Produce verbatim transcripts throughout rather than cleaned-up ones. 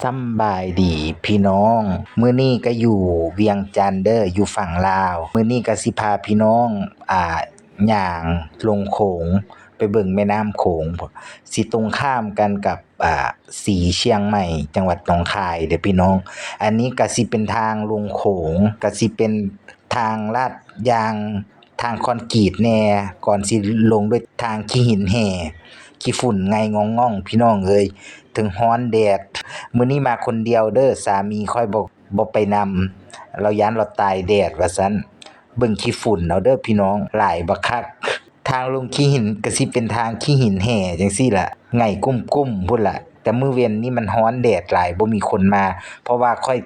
สำบายดีพี่น้อง มื้อนี้ก็อยู่เวียงจันทน์เด้อ อยู่ฝั่งลาว มื้อนี้ก็สิพาพี่น้อง อ่า ย่างลงโขง ไปเบิ่งแม่น้ำโขง สิตรงข้ามกันกับ อ่า สีเชียงใหม่ จังหวัดหนองคายเด้อพี่น้อง อันนี้ก็สิเป็นทางลงโขง ก็สิเป็นทางลาดยาง ทางคอนกรีตแหน่ ก่อนสิลงด้วยทางขี้หินแห่ ขี้ฝุ่นไงง่องๆ พี่น้องเอ้ย เทิงร้อนแดด มื้อนี้มาคนเดียวเด้อ สามีข้อยบ่ บ่ไปนำ ลาวย้านลาวตายแดดว่าซั้น เบิ่งขี้ฝุ่นเอาเด้อพี่น้อง หลายบักคัก ทางลงขี้หินก็สิเป็นทางขี้หินแห่จั่งซี้ล่ะ ไงกุ้มๆ พู้นล่ะ แต่มื้อเว็นนี่มันร้อนแดดหลาย บ่มีคนมา เพราะว่าข้อย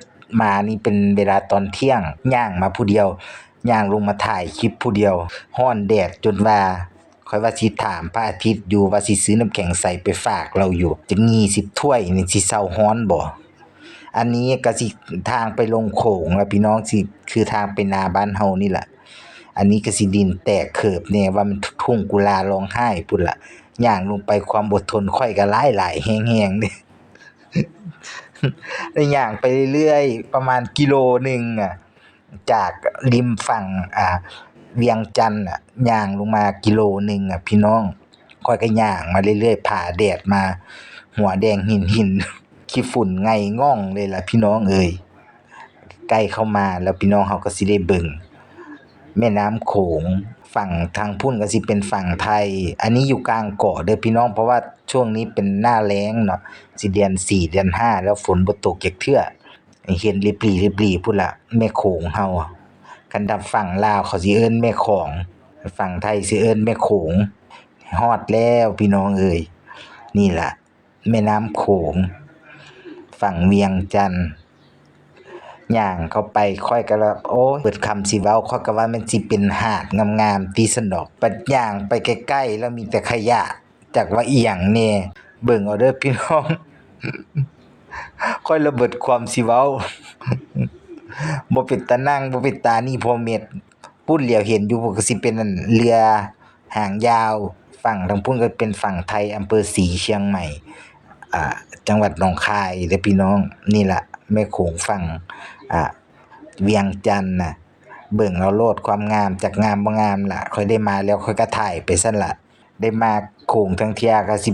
มานี่เป็นเวลาตอนเที่ยง ย่างมาผู้เดียว ย่างลงมาถ่ายคลิปผู้เดียว ร้อนแดดจนว่า ข้อยว่าสิถามพระอาทิตย์อยู่ ว่าสิซื้อน้ำแข็งใสไปฝากลาวอยู่ จักยี่สิบถ้วยนี่สิเซาร้อนบ่ อันนี้ก็สิทางไปลงโขงล่ะพี่น้อง สิ คือทางไปนาบ้านเฮานี่ล่ะ อันนี้ก็สิดินแตกเขิบแหน่ ว่ามันทุ่งกุลาร้องไห้พู้นล่ะ ย่างลงไปความอดทนข้อยก็หลายๆ แฮงๆ เด้ ได้ย่างไปเรื่อยๆ ประมาณกิโลหนึ่งอะ จากริมฝั่ง อ่า เวียงจันทน์อะ ย่างลงมากิโลหนึ่งอะพี่น้อง ข้อยก็ย่างมาเรื่อยๆ ผ่าแดดมา หัวแดงหินๆ ขี้ฝุ่นไงง่องเลยล่ะพี่น้องเอ้ย ใกล้เข้ามาแล้วพี่น้องเฮาก็สิได้เบิ่ง แม่น้ำโขง ฝั่งทางพุ้นก็สิเป็นฝั่งไทย อันนี้อยู่กลางเกาะเด้อพี่น้อง เพราะว่าช่วงนี้เป็นหน้าแล้งเนาะ สิเดือนสี่ เดือนห้า แล้วฝนบ่ตกจักเทื่อ เห็นลิบหรี่ลิบหรี่พู้นล่ะ แม่โขงเฮา คันถ้าฝั่งลาวเขาสิเอิ้นแม่ของ ฝั่งไทยสิเอิ้นแม่โขง ฮอดแล้วพี่น้องเอ้ย นี่ล่ะ แม่น้ำโขง ฝั่งเวียงจันทน์ ย่างเข้าไปข้อยก็ละ โอ้ย เบิดคำสิเว้า ข้อยก็ว่ามันสิเป็นหาดงามๆ ติซั้นดอก บัดย่างไปใกล้ๆ แล้วมีแต่ขยะ จักว่าอิหยังแหน่ เบิ่งเอาเด้อพี่น้อง ข้อยละเบิดความสิเว้า บ่เป็นตานั่ง บ่เป็นตานี่พอเม็ด พู้นเหลียวเห็นอยู่ก็สิเป็นอันเรือหางยาว ฝั่งทางพุ้นก็เป็นฝั่งไทย อำเภอศรีเชียงใหม่ อ่า จังหวัดหนองคายเด้อพี่น้อง นี่ล่ะ แม่โขงฝั่ง อ่า เวียงจันทน์น่ะ เบิ่งเอาโลดความงาม จักงามบ่งามล่ะ ข้อยได้มาแล้วข้อยก็ถ่ายไปซั้นล่ะ ได้มาโขงทั้งเทื่อก็สิ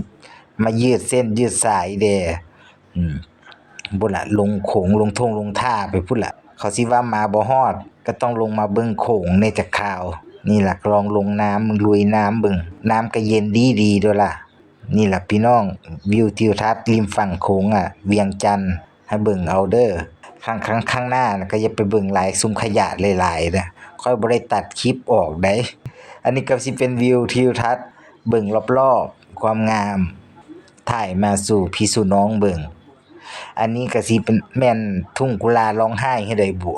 มายืดเส้นยืดสายแด่ อืม พู้นล่ะ ลงโขงลงท่งลงท่าไปพู้นล่ะ เขาสิว่ามาบ่ฮอด ก็ต้องลงมาเบิ่งโขงแหน่จักคราว นี่ล่ะ ลองลงน้ำลุยน้ำเบิ่ง น้ำก็เย็นดีดีโดดล่ะ นี่ล่ะพี่น้อง วิวทิวทัศน์ริมฝั่งโขงอะ เวียงจันทน์ ให้เบิ่งเอาเด้อ ข้าง ข้าง ข้างหน้าน่ะก็อย่าไปเบิ่งหลาย ซุมขยะหลายๆ นะ ข้อยบ่ได้ตัดคลิปออกได๋ อันนี้ก็สิเป็นวิวทิวทัศน์ เบิ่งรอบๆ ความงาม ถ่ายมาสู่พี่สู่น้องเบิ่ง อันนี้ก็สิเป็น แม่นทุ่งกุลาร้องไห้คือใดบุ